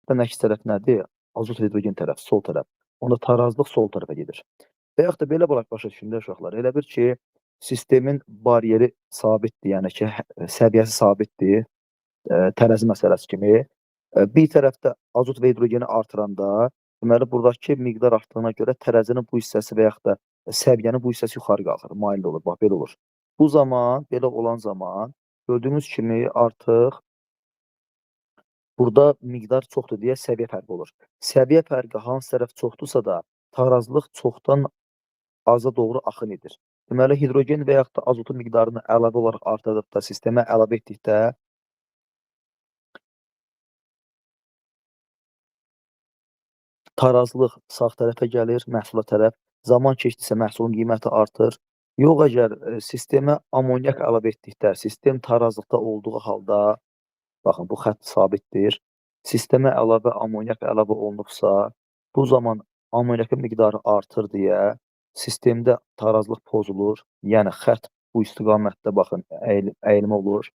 Xəttdən əks tərəf nədir? Azot hidrogen tərəf, sol tərəf. Onda tarazlıq sol tərəfə gedir. Və yaxud da belə başa düşün də uşaqlar. Elə bir ki, sistemin bariyeri sabitdir, yəni ki, səviyyəsi sabitdir, tərəzi məsələsi kimi. Bir tərəfdə azot və hidrogeni artıranda, deməli, buradakı miqdar artdığına görə tərəzinin bu hissəsi və yaxud da səviyyənin bu hissəsi yuxarı qalxır, mail olur, bax, belə olur. Bu zaman, belə olan zaman, gördüyünüz kimi artıq burada miqdar çoxdur deyə səviyyə fərqi olur. Səviyyə fərqi hansı tərəf çoxdursa da, tarazlıq çoxdan aza doğru axın edir. Deməli, hidrogen və yaxud da azotun miqdarını əlavə olaraq artırdıqda, sistemə əlavə etdikdə tarazlıq sağ tərəfə gəlir, məhsula tərəf. Zaman keçdikcə məhsulun qiyməti artır. Yox, əgər sistemə amonyak əlavə etdikdə, sistem tarazlıqda olduğu halda, baxın, bu xətt sabitdir. Sistemə əlavə amonyak əlavə olunubsa, bu zaman amonyakın miqdarı artır deyə sistemdə tarazlıq pozulur. Yəni, xətt bu istiqamətdə, baxın, əyilmə olur.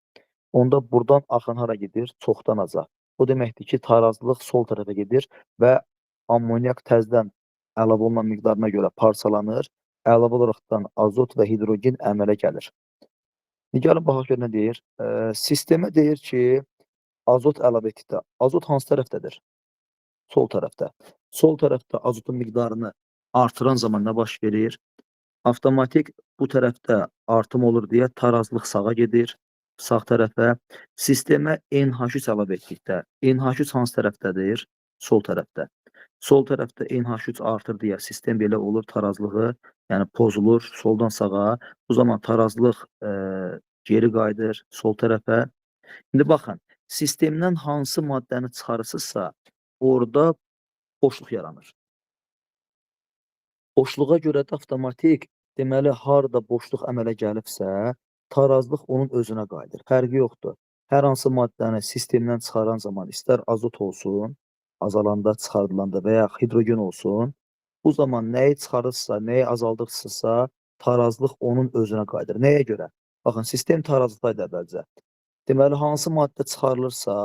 Onda buradan axın hara gedir? Çoxdan aza. O deməkdir ki, tarazlıq sol tərəfə gedir və amonyak təzədən əlavə olunan miqdarına görə parçalanır. Əlavə olaraqdan azot və hidrogen əmələ gəlir. İndi gəlin baxaq gör nə deyir. Sistemə deyir ki, azot əlavə etdikdə, azot hansı tərəfdədir? Sol tərəfdə. Sol tərəfdə azotun miqdarını artıran zaman nə baş verir? Avtomatik bu tərəfdə artım olur deyə tarazlıq sağa gedir, sağ tərəfə. Sistemə NH3 əlavə etdikdə, NH3 hansı tərəfdədir? Sol tərəfdə. Sol tərəfdə NH3 artır deyə sistem belə olur, tarazlığı, yəni pozulur soldan sağa. Bu zaman tarazlıq geri qayıdır sol tərəfə. İndi baxın, sistemdən hansı maddəni çıxarırsınızsa, orada boşluq yaranır. Boşluğa görə də avtomatik, deməli, harda boşluq əmələ gəlibsə, tarazlıq onun özünə qayıdır. Fərqi yoxdur. Hər hansı maddəni sistemdən çıxaran zaman, istər azot olsun, azalanda, çıxarılanda və ya hidrogen olsun, bu zaman nəyi çıxarırsınızsa, nəyi azaldırsınızsa, tarazlıq onun özünə qayıdır. Nəyə görə? Baxın, sistem tarazlıqdaydı əvvəlcə. Deməli, hansı maddə çıxarılırsa,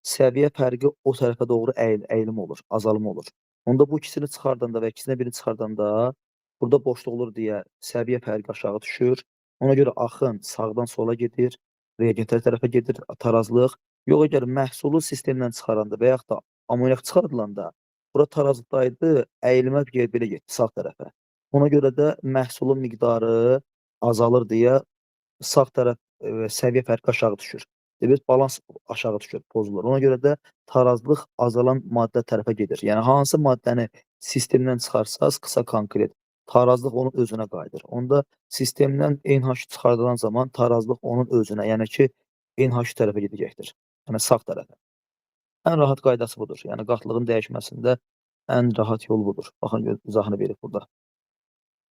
səviyyə fərqi o tərəfə doğru əyilmə olur, azalma olur. Onda bu ikisini çıxardanda və ikisindən birini çıxardanda burada boşluq olur deyə səviyyə fərqi aşağı düşür. Ona görə axın sağdan sola gedir, reagentlər tərəfə gedir, tarazlıq. Yox, əgər məhsulu sistemdən çıxaranda və yaxud da amonyak çıxardılanda bura tarazlıqdaydı, əyilmə belə getdi sağ tərəfə. Ona görə də məhsulun miqdarı azalır deyə sağ tərəf səviyyə fərqi aşağı düşür. Demək, balans aşağı düşür, pozulur. Ona görə də tarazlıq azalan maddə tərəfə gedir. Yəni, hansı maddəni sistemdən çıxarsaz, qısa konkret, tarazlıq onun özünə qayıdır. Onda sistemdən NH çıxardılan zaman tarazlıq onun özünə, yəni ki, NH tərəfə gedəcəkdir. Yəni, sağ tərəfə. Ən rahat qaydası budur. Yəni, qatlığın dəyişməsində ən rahat yol budur. Baxın, izahını verib burada.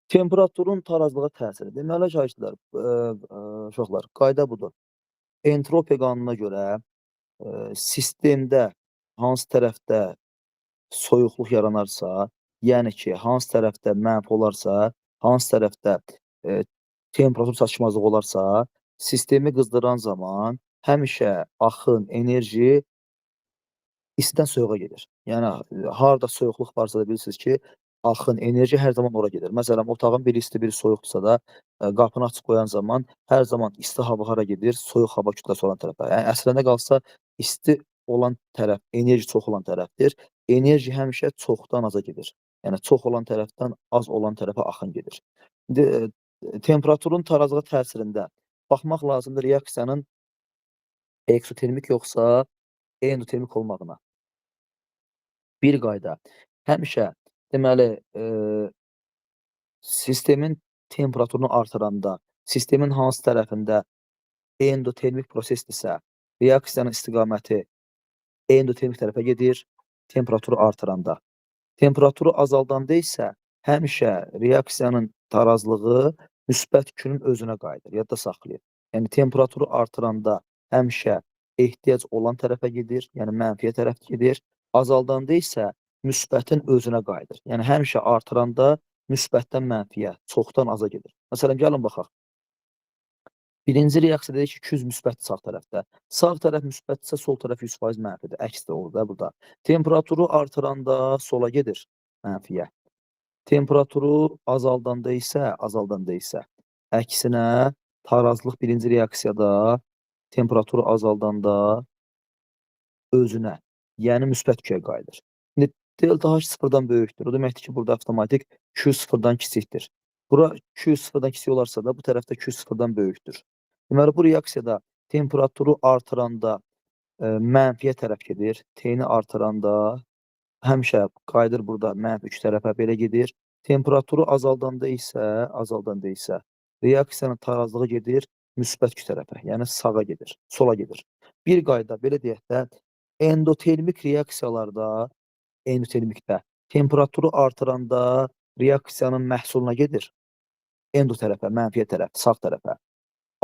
Temperaturun tarazlığa təsiri. Deməli, şagirdlər, uşaqlar, qayda budur. Entropiya qanununa görə sistemdə hansı tərəfdə soyuqluq yaranarsa, yəni ki, hansı tərəfdə mənfi olarsa, hansı tərəfdə temperatur çatışmazlığı olarsa, sistemi qızdıran zaman həmişə axın, enerji istidən soyuğa gedir. Yəni, harda soyuqluq varsa da bilirsiniz ki, axın, enerji hər zaman ora gedir. Məsələn, otağın biri isti, biri soyuqdursa da, qapını açıq qoyan zaman hər zaman isti hava hara gedir? Soyuq hava kütləsi olan tərəfə. Yəni, əslində qalsa isti olan tərəf, enerji çox olan tərəfdir. Enerji həmişə çoxdan aza gedir. Yəni, çox olan tərəfdən az olan tərəfə axın gedir. İndi, temperaturun tarazlığa təsirində baxmaq lazımdır reaksiyanın eksotermik yoxsa endotermik olmağına. Bir qayda. Həmişə, deməli, sistemin temperaturunu artıranda, sistemin hansı tərəfində endotermik prosesdirsə, reaksiyanın istiqaməti endotermik tərəfə gedir, temperaturu artıranda. Temperaturu azaldanda isə həmişə reaksiyanın tarazlığı müsbət yükünün özünə qayıdır, yadda saxlayın. Yəni, temperaturu artıranda həmişə ehtiyac olan tərəfə gedir, yəni mənfiyə tərəf gedir. Azaldanda isə müsbətin özünə qayıdır. Yəni, həmişə artıranda müsbətdən mənfiyə, çoxdan aza gedir. Məsələn, gəlin baxaq. Birinci reaksiya deyir ki, 200 müsbətdir sağ tərəfdə. Sağ tərəf müsbətdirsə, sol tərəf 100% mənfidir. Əks də olur da burada. Temperaturu artıranda sola gedir mənfiyə. Temperaturu azaldanda isə, əksinə tarazlıq birinci reaksiyada temperaturu azaldanda özünə, yəni müsbət Q-yə qayıdır. İndi delta H sıfırdan böyükdür. O deməkdir ki, burada avtomatik Q sıfırdan kiçikdir. Bura Q sıfırdan kiçik olarsa da bu tərəfdə Q sıfırdan böyükdür. Deməli, bu reaksiyada temperaturu artıranda mənfiyə tərəf gedir. T-ni artıranda həmişə qayıdır burada mənfi 3 tərəfə belə gedir. Temperaturu azaldanda isə reaksiyanın tarazlığı gedir müsbət Q tərəfə, yəni sağa gedir, sola gedir. Bir qayda, belə deyək də, endotermik reaksiyalarda, endotermikdə temperaturu artıranda reaksiyanın məhsuluna gedir. Endo tərəfə, mənfiyə tərəf, sağ tərəfə.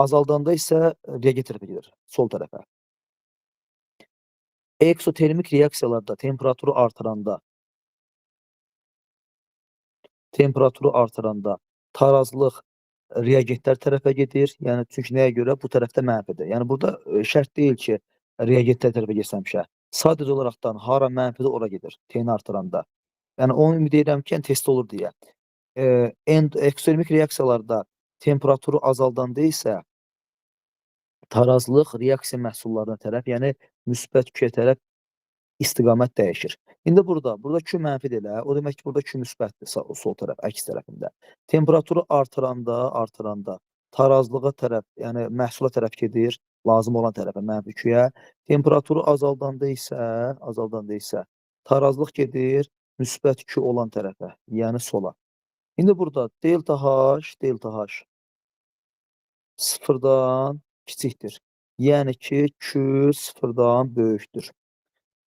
Azaldanda isə reagent tərəfə gedir, sol tərəfə. Eksotermik reaksiyalarda temperaturu artıranda tarazlıq reagentlər tərəfə gedir. Yəni çünki nəyə görə? Bu tərəfdə mənfidir. Yəni burada şərt deyil ki, reagentlər tərəfə getsin həmişə. Sadəcə olaraqdan hara mənfidir, ora gedir. T-ni artıranda. Yəni onu ümid edirəm ki, yəni test olur deyə. Eksotermik reaksiyalarda temperaturu azaldanda isə tarazlıq reaksiya məhsullarına tərəf, yəni müsbət Q tərəf istiqamət dəyişir. İndi burada Q mənfidir elə, o demək ki, burada Q müsbətdir sol tərəf, əks tərəfində. Temperaturu artıranda tarazlığa tərəf, yəni məhsula tərəf gedir, lazım olan tərəfə, mənfi Q-yə. Temperaturu azaldanda isə tarazlıq gedir müsbət Q olan tərəfə, yəni sola. İndi burada delta H sıfırdan kiçikdir. Yəni ki, Q sıfırdan böyükdür.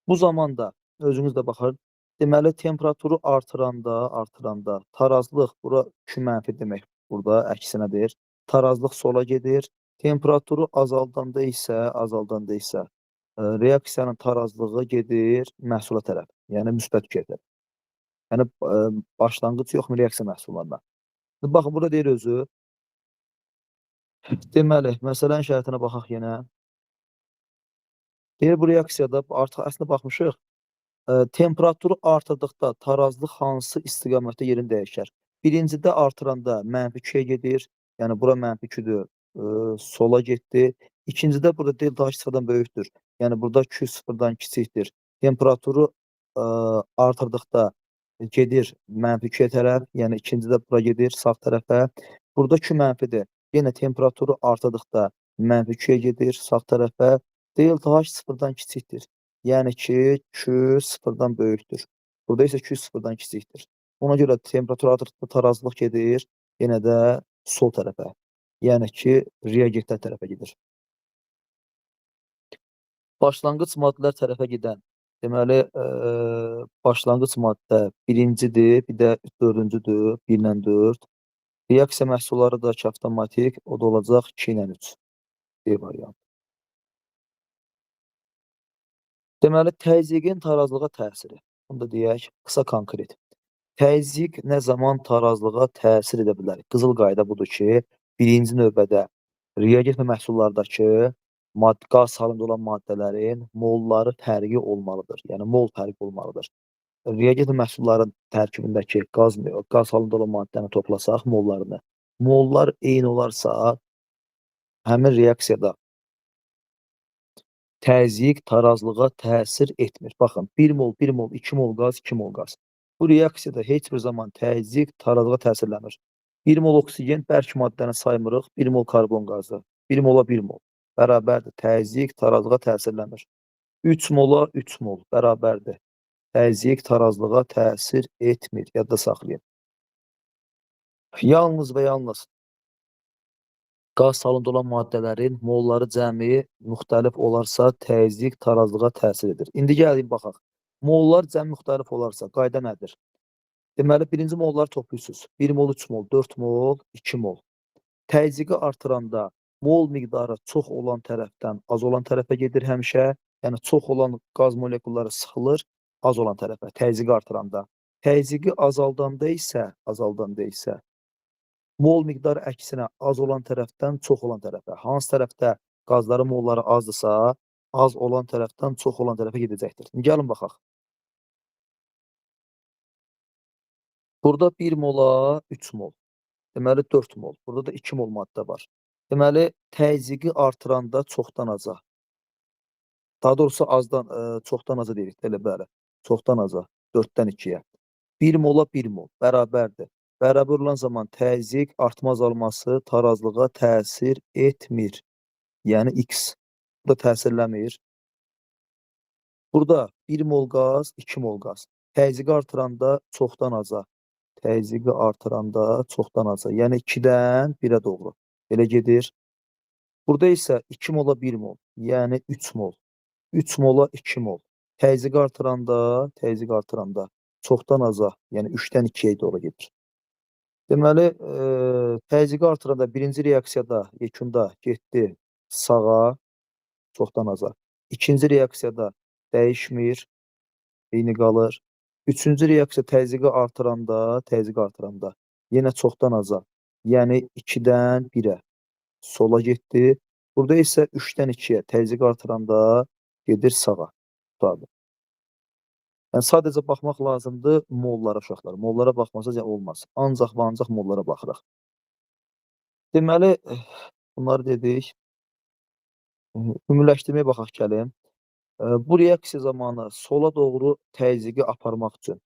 Bu zaman da özünüz də baxır. Deməli, temperaturu artıranda tarazlıq, bura Q mənfi demək, burada əksinədir. Tarazlıq sola gedir. Temperaturu azaldanda isə reaksiyanın tarazlığı gedir məhsula tərəf, yəni müsbət Q tərəf. Yəni başlanğıc yoxmu reaksiya məhsullarına. Baxın, burada deyir özü. Deməli, məsələnin şərtinə baxaq yenə. Deyir, bu reaksiyada artıq əslində baxmışıq. Temperaturu artırdıqda tarazlıq hansı istiqamətdə yerini dəyişər? Birincidə artıranda mənfi Q-yə gedir. Yəni bura mənfi Q-dür, sola getdi. İkincidə burada delta H sıfırdan böyükdür. Yəni burada Q sıfırdan kiçikdir. Temperaturu artırdıqda gedir mənfi Q-yə tərəf, yəni ikincidə bura gedir sağ tərəfə. Burada Q mənfidir. Yenə temperaturu artırdıqda mənfi Q-yə gedir sağ tərəfə. Delta H sıfırdan kiçikdir. Yəni ki, Q sıfırdan böyükdür. Burada isə Q sıfırdan kiçikdir. Ona görə temperatur artırdıqda tarazlıq gedir yenə də sol tərəfə. Yəni ki, reagentlər tərəfə gedir. Başlanğıc maddələr tərəfə gedən, deməli, başlanğıc maddə birincidir, bir də dördüncüdür, 1 ilə 4. Reaksiya məhsulları da ki, avtomatik, o da olacaq 2 ilə 3. D variantı. Deməli, təzyiqin tarazlığa təsiri. Bunu da deyək, qısa konkret. Təzyiq nə zaman tarazlığa təsir edə bilər? Qızıl qayda budur ki, birinci növbədə reagent və məhsullardakı qaz halında olan maddələrin molları fərqi olmalıdır. Yəni, mol fərqi olmalıdır. Reagent və məhsulların tərkibindəki qaz halında olan maddəni toplasaq mollarını, mollar eyni olarsa, həmin reaksiyada təzyiq tarazlığa təsir etmir. Baxın, 1 mol, 1 mol, 2 mol qaz, 2 mol qaz. Bu reaksiyada heç bir zaman təzyiq tarazlığa təsirləmir. 1 mol oksigen bərk maddəni saymırıq, 1 mol karbon qazı, 1 mola 1 mol bərabərdir. Təzyiq tarazlığa təsirləmir. 3 mola 3 mol bərabərdir. Təzyiq tarazlığa təsir etmir. Yadda saxlayın. Yalnız və yalnız qaz halında olan maddələrin molları cəmi müxtəlif olarsa, təzyiq tarazlığa təsir edir. İndi gəlin baxaq. Mollar cəmi müxtəlif olarsa, qayda nədir? Deməli, birinci molları toplayırsınız. 1 mol, 3 mol, 4 mol, 2 mol. Təzyiqi artıranda mol miqdarı çox olan tərəfdən az olan tərəfə gedir həmişə. Yəni, çox olan qaz molekulları sıxılır az olan tərəfə, təzyiqi artıranda. Təzyiqi azaldanda isə, Mol miqdarı əksinə az olan tərəfdən çox olan tərəfə. Hansı tərəfdə qazların molları azdırsa, az olan tərəfdən çox olan tərəfə gedəcəkdir. İndi gəlin baxaq. Burada 1 mola 3 mol. Deməli 4 mol. Burada da 2 mol maddə var. Deməli təzyiqi artıranda çoxdan aza. Daha doğrusu azdan, çoxdan aza deyirik. Elə bəli. Çoxdan aza. 4-dən 2-yə. 1 mola 1 mol bərabərdir. Bərabər olan zaman təzyiq artma azalması tarazlığa təsir etmir. Yəni X. Bu da təsirləmir. Burada 1 mol qaz, 2 mol qaz. Təzyiqi artıranda çoxdan aza. Təzyiqi artıranda çoxdan aza. Yəni 2-dən 1-ə doğru. Belə gedir. Burada isə 2 mola 1 mol. Yəni 3 mol. 3 mola 2 mol. Təzyiqi artıranda, çoxdan aza, yəni 3-dən 2-yə doğru gedir. Deməli, təzyiqi artıranda birinci reaksiyada, yekunda getdi sağa, çoxdan aza. İkinci reaksiyada dəyişmir, eyni qalır. Üçüncü reaksiya təzyiqi artıranda, yenə çoxdan aza, yəni 2-dən 1-ə sola getdi. Burada isə 3-dən 2-yə təzyiqi artıranda gedir sağa. Tutardı. Yəni sadəcə baxmaq lazımdır mollara uşaqlar. Mollara baxmasaz yəni olmaz. Ancaq və ancaq mollara baxırıq. Deməli, bunları dedik. Ümumiləşdirməyə baxaq gəlin. Bu reaksiya zamanı sola doğru təzyiqi aparmaq üçün,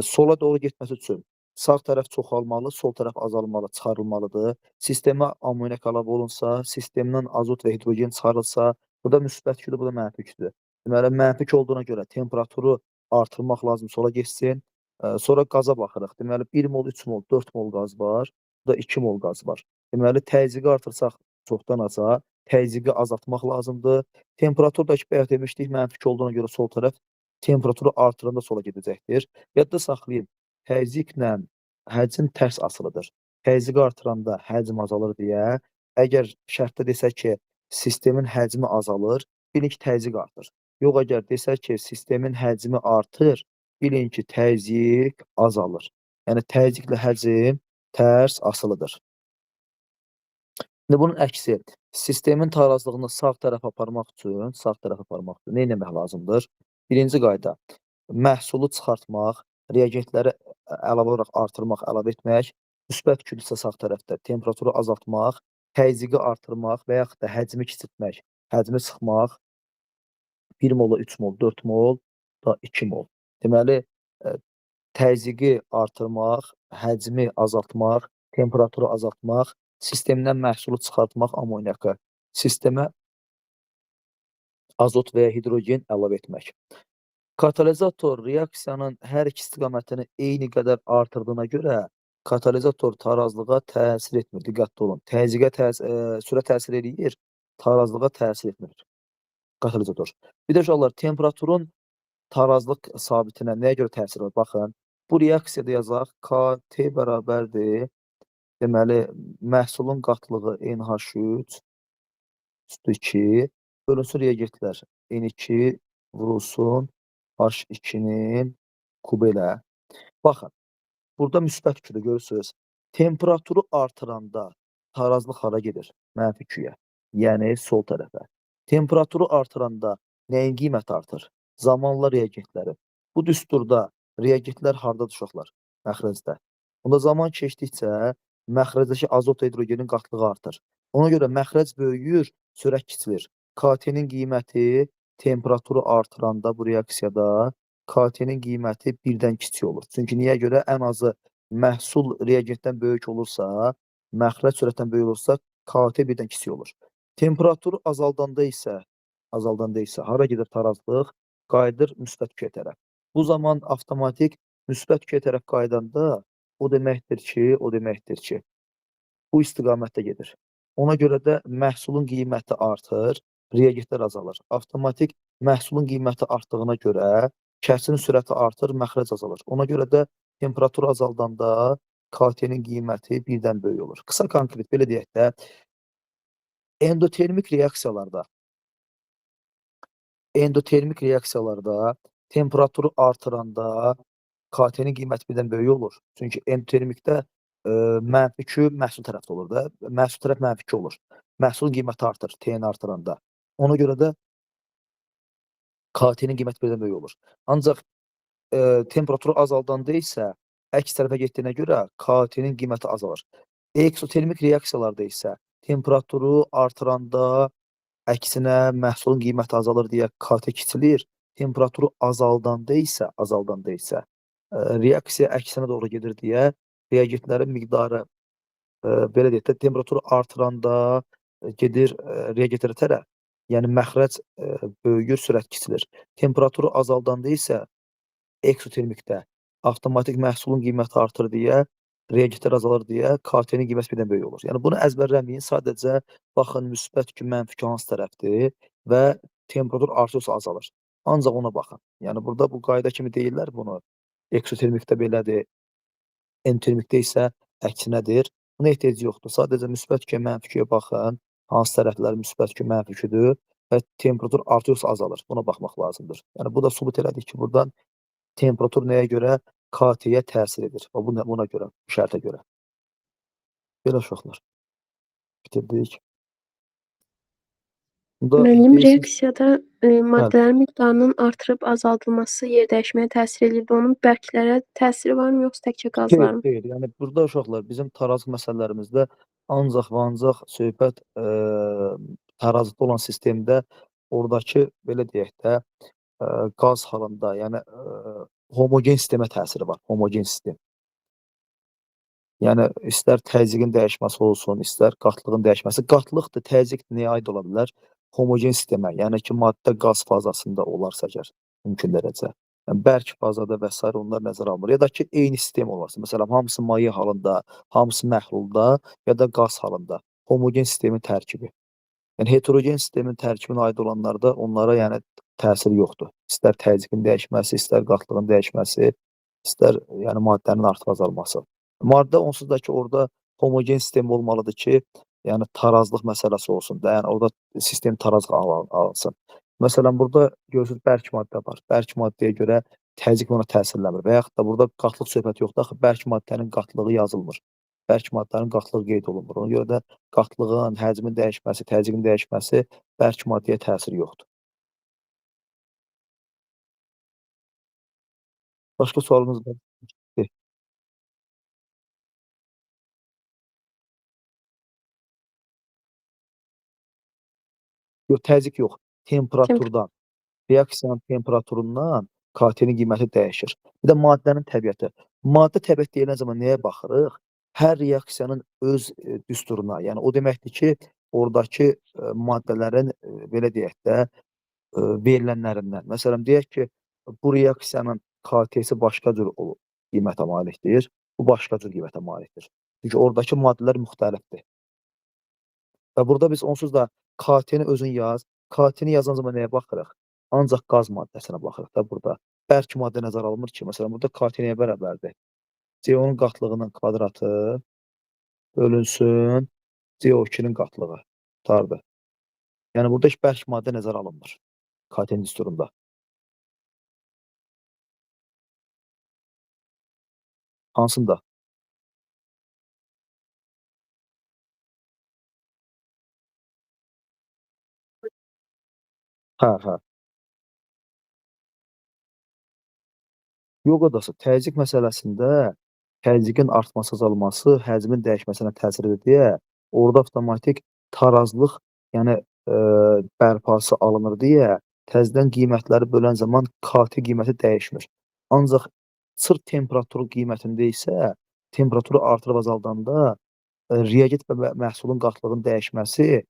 sola doğru getməsi üçün sağ tərəf çoxalmalı, sol tərəf azalmalı, çıxarılmalıdır. Sistemə amonyak əlavə olunsa, sistemdən azot və hidrogen çıxarılsa, burada müsbət yükdür, burada mənfi yükdür. Deməli, mənfi yük olduğuna görə temperaturu artırmaq lazım, sola getsin. Sonra qaza baxırıq. Deməli, 1 mol, 3 mol, 4 mol qaz var. Burada 2 mol qaz var. Deməli, təzyiqi artırsaq çoxdan aza, təzyiqi azaltmaq lazımdır. Temperatur da ki, bayaq demişdik, mənfi yük olduğuna görə sol tərəf temperaturu artıranda sola gedəcəkdir. Yadda saxlayın, təzyiqlə həcm tərs asılıdır. Təzyiqi artıranda həcm azalır deyə, əgər şərtdə desək ki, sistemin həcmi azalır, bilin ki, təzyiq artır. Yox, əgər desək ki, sistemin həcmi artır, bilin ki, təzyiq azalır. Yəni, təzyiqlə həcm tərs asılıdır. İndi bunun əksi, sistemin tarazlığını sağ tərəfə aparmaq üçün, nə etmək lazımdır? Birinci qayda, məhsulu çıxartmaq, reagentləri əlavə olaraq artırmaq, əlavə etmək, müsbət yükdürsə sağ tərəfdə temperaturu azaltmaq, təzyiqi artırmaq və yaxud da həcmi kiçiltmək, həcmi sıxmaq, 1 mola 3 mol, 4 mol da 2 mol. Deməli, təzyiqi artırmaq, həcmi azaltmaq, temperaturu azaltmaq, sistemdən məhsulu çıxartmaq amonyakı, sistemə azot və ya hidrogen əlavə etmək. Katalizator reaksiyanın hər iki istiqamətini eyni qədər artırdığına görə katalizator tarazlığa təsir etmir. Diqqətli olun. Təzyiqə sürət təsir eləyir, tarazlığa təsir etmir katalizator. Bir də uşaqlar, temperaturun tarazlıq sabitinə nəyə görə təsir var? Baxın, bu reaksiyada yazaq KT bərabərdir. Deməli, məhsulun qatlığı NH3 üstü 2 bölünsün reagentlər N2 vurulsun H2-nin kubu ilə. Baxın, burada müsbət yükdür, görürsünüz. Temperaturu artıranda tarazlıq hara gedir? Mənfi küyə, yəni sol tərəfə. Temperaturu artıranda nəyin qiyməti artır? Zamanla reagentlərin. Bu düsturda reagentlər hardadır uşaqlar? Məxrəcdə. Onda zaman keçdikcə məxrəcdəki azot və hidrogenin qatlığı artır. Ona görə məxrəc böyüyür, sürət kiçilir. KT-nin qiyməti temperaturu artıranda bu reaksiyada KT-nin qiyməti 1-dən kiçik olur. Çünki niyə görə? Ən azı məhsul reagentdən böyük olursa, məxrəc sürətdən böyük olursa, KT 1-dən kiçik olur. Temperaturu azaldanda isə, hara gedir tarazlıq? Qayıdır müsbət yükə tərəf. Bu zaman avtomatik müsbət yükə tərəf qayıdanda o deməkdir ki, bu istiqamətdə gedir. Ona görə də məhsulun qiyməti artır, reagentlər azalır. Avtomatik məhsulun qiyməti artdığına görə kəsin sürəti artır, məxrəc azalır. Ona görə də temperatur azaldanda KT-nin qiyməti 1-dən böyük olur. Qısa konkret belə deyək də, endotermik reaksiyalarda temperaturu artıranda KT-nin qiyməti 1-dən böyük olur. Çünki endotermikdə Mənfi Q məhsul tərəfdə olur da. Məhsul tərəf mənfi Q olur. Məhsulun qiyməti artır, T-ni artıranda. Ona görə də KT-nin qiyməti birdən böyük olur. Ancaq temperaturu azaldanda isə əks tərəfə getdiyinə görə KT-nin qiyməti azalır. Eksotermik reaksiyalarda isə temperaturu artıranda əksinə məhsulun qiyməti azalır deyə KT kiçilir. Temperaturu azaldanda isə, reaksiya əksinə doğru gedir deyə reagentlərin miqdarı belə deyək də, temperaturu artıranda gedir reagentlərə tərəf. Yəni məxrəc böyüyür, sürət kiçilir. Temperaturu azaldanda isə eksotermikdə avtomatik məhsulun qiyməti artır deyə, reagentlər azalır deyə KT-nin qiyməti birdən böyük olur. Yəni bunu əzbərləməyin, sadəcə baxın müsbət Q, mənfi Q hansı tərəfdir və temperatur artırsa azalır. Ancaq ona baxın. Yəni burada bu qayda kimi deyirlər bunu. Eksotermikdə belədir, endotermikdə isə əksinədir. Buna ehtiyac yoxdur. Sadəcə müsbət Q, mənfi Q-yə baxın. Hansı tərəflər müsbət Q, mənfi Q-dür və temperatur artıyorsa azalır. Buna baxmaq lazımdır. Yəni bu da sübut elədik ki, buradan temperatur nəyə görə? KT-yə təsir edir. Və buna görə, bu şərtə görə. Belə uşaqlar. Bitirdik. Bunda Müəllim, deyirsiniz, reaksiyada maddələrin miqdarının artırıb azaldılması yer dəyişməyə təsir eləyir. Onun bərklərə təsiri varmı, yoxsa təkcə Xeyr, qazlara mı? xeyr. Yəni burada uşaqlar bizim tarazlıq məsələlərimizdə ancaq və ancaq söhbət tarazlıqda olan sistemdə oradakı belə deyək də qaz halında, yəni homogen sistemə təsiri var. Homogen sistem. Yəni istər təzyiqin dəyişməsi olsun, istər qatlığın dəyişməsi. Qatlıqdır, təzyiq nəyə aid ola bilər? Homogen sistemə, yəni ki, maddə qaz fazasında olarsa əgər mümkün dərəcə. Yəni bərk fazada və sair onlar nəzərə alınmır. Ya da ki, eyni sistem olarsa, məsələn, hamısı maye halında, hamısı məhlulda ya da qaz halında. Homogen sistemin tərkibi. Yəni heterogen sistemin tərkibinə aid olanlarda onlara yəni təsiri yoxdur. İstər təzyiqin dəyişməsi, istər qatlığın dəyişməsi, istər yəni maddənin artıb azalması. Maddə onsuz da ki, orada homogen sistem olmalıdır ki, yəni tarazlıq məsələsi olsun da, yəni orada sistem tarazlıq alınsın. Məsələn, burada görürsünüz bərk maddə var. Bərk maddəyə görə təzyiq ona təsirləmir və yaxud da burada qatlıq söhbəti yoxdur. Axı bərk maddənin qatlığı yazılmır. Bərk maddənin qatlığı qeyd olunmur. Ona görə də qatlığın, həcmin dəyişməsi, təzyiqin dəyişməsi bərk maddəyə təsiri yoxdur. Başqa sualınız var? Yox, təzyiq yox. Temperaturdan. Reaksiyanın temperaturundan KT-nin qiyməti dəyişir. Bir də maddənin təbiəti. Maddə təbiət deyilən zaman nəyə baxırıq? Hər reaksiyanın öz düsturuna. Yəni o deməkdir ki, oradakı maddələrin belə deyək də verilənlərindən. Məsələn, deyək ki, bu reaksiyanın KT-si başqa cür qiymətə malikdir. Bu başqa cür qiymətə malikdir. Çünki oradakı maddələr müxtəlifdir. Və burada biz onsuz da KT-ni özün yaz. KT-ni yazan zaman nəyə baxırıq? Ancaq qaz maddəsinə baxırıq da burada. Bərk maddə nəzərə alınmır ki, məsələn, burada KT nəyə bərabərdir? CO-nun qatlığının kvadratı bölünsün CO2-nin qatlığı. Tutardı. Yəni burada heç bərk maddə nəzərə alınmır KT-nin düsturunda. Hansında? Hə, hə. Yox adası, təzyiq məsələsində təzyiqin artması, azalması həcmin dəyişməsinə təsir edir deyə orada avtomatik tarazlıq, yəni bərpası alınır deyə təzyiqdən qiymətləri bölən zaman KT qiyməti dəyişmir. Ancaq sırf temperatur qiymətində isə temperaturu artırıb azaldanda reagent və məhsulun qatlığının dəyişməsi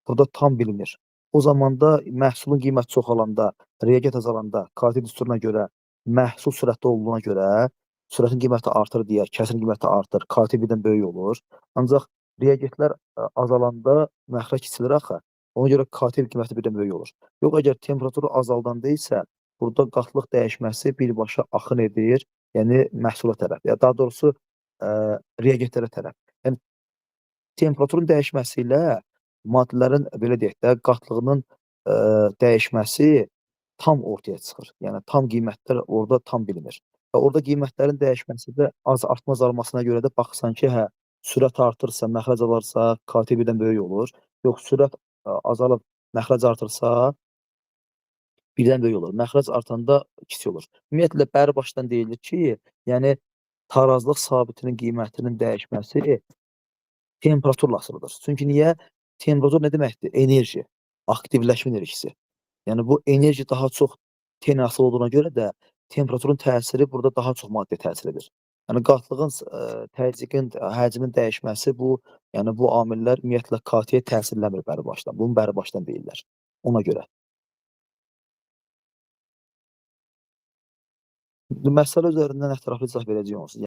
burada tam bilinir. O zaman da məhsulun qiyməti çoxalanda, reagent azalanda, KT düsturuna görə məhsul sürətli olduğuna görə sürətin qiyməti artır deyə kəsirin qiyməti artır, KT birdən böyük olur. Ancaq reagentlər azalanda məxrəc kiçilir axı. Ona görə KT qiyməti birdən böyük olur. Yox, əgər temperaturu azaldanda isə burada qatlıq dəyişməsi birbaşa axın edir, yəni məhsula tərəf, ya daha doğrusu reagentlərə tərəf. Yəni temperaturun dəyişməsi ilə maddələrin belə deyək də qatlığının dəyişməsi tam ortaya çıxır. Yəni tam qiymətlər orada tam bilinir. Və orada qiymətlərin dəyişməsi də az artma azalmasına görə də baxırsan ki, hə, sürət artırsa, məxrəc azalırsa, KT birdən böyük olur. Yox, sürət azalıb məxrəc artırsa, birdən böyük olur. Məxrəc artanda kiçik olur. Ümumiyyətlə bəri başdan deyilir ki, yəni tarazlıq sabitinin qiymətinin dəyişməsi temperaturla asılıdır. Çünki niyə? Temperatur nə deməkdir? Enerji, aktivləşmə enerjisi. Yəni bu enerji daha çox T ilə asılı olduğuna görə də temperaturun təsiri burada daha çox maddəyə təsir edir. Yəni qatlığın, təzyiqin, həcmin dəyişməsi bu, yəni bu amillər ümumiyyətlə KT-yə təsir eləmir bəri başdan. Bunu bəri başdan deyirlər. Ona görə. Məsələ üzərindən ətraflı izah verəcəyik onsuz.